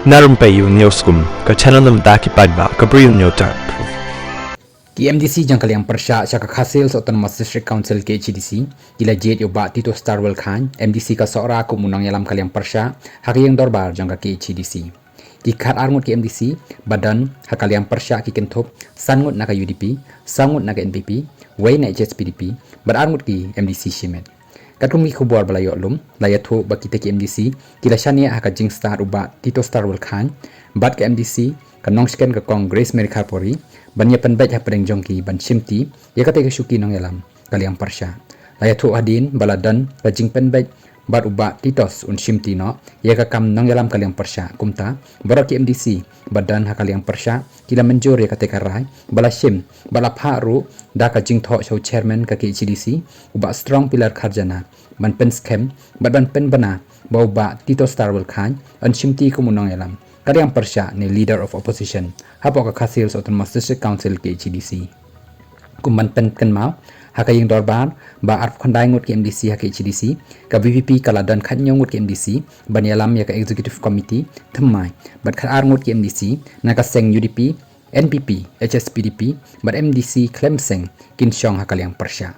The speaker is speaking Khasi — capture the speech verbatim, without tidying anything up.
Na rympei ïa u News Kum, ka channel na bynta ki paidbah ka Bri u Hynñiewtrep. Ki M D C jong ka liang pyrshah sha ka Khasi Hills Autonomous District Council, K H A D C, ki la jied ïa u Bah Tito Starwell Chyne, M D C ka Sohra, kum u nongïalam ka liang pyrshah ha ka ïing dorbar jong ka K H A D C. Ki khatar ngut ki M D C ba don ha ka liang pyrshah ki kynthup san ngut na ka U D P, saw ngut na ka N P P, wei na H S P D P, bad ar ngut ki M D C shimet. Katkum ki khubor ba la ïoh lum, la ïathuh ba kita ki M D C ki la shaniah ha ka jingstad u Bah Tito Starwell Chyne bad ka M D C ka nongshken ka Kong Grace Mary Kharpuri, ban ïa pynbeit hapdeng jong ki ban shimti ïa kata ka shuki nongïalam ka liang pyrshah. La ïathuh hadien ba la don ka jingpynbeit bad u Bah Titos un shimti noh ïa ka kam nongïalam ka liang pyrshah. Kumta baroh ki M D C ba don ha ka liang pyrshah ki la mynjur ïa kata ka rai ba la shim, ba la phah ruh da ka jingthoh sha u Chairman ka K H A D C, u Bah Strong Pillar Kharjana, ban pynskhem bad ban pynbna ba u Bah Tito Starwell Chyne un shimti kum u nongïalam ka liang pyrshah ne Leader of Opposition hapoh ka Khasi Hills Autonomous District Council, K H A D C. Kum ban pynkynmaw, ha ka ïing dorbar ba arphew khyndai ngut ki M D C ha K H A D C, ka V P P ka la don khathynñiew ngut ki M D C ban ïalam ïa ka Executive Committee thymmai, bad khatar ngut ki M D C na ka seng U D P, N P P, H S P D P, bad M D C khlem seng kin shong ha ka liang pyrshah.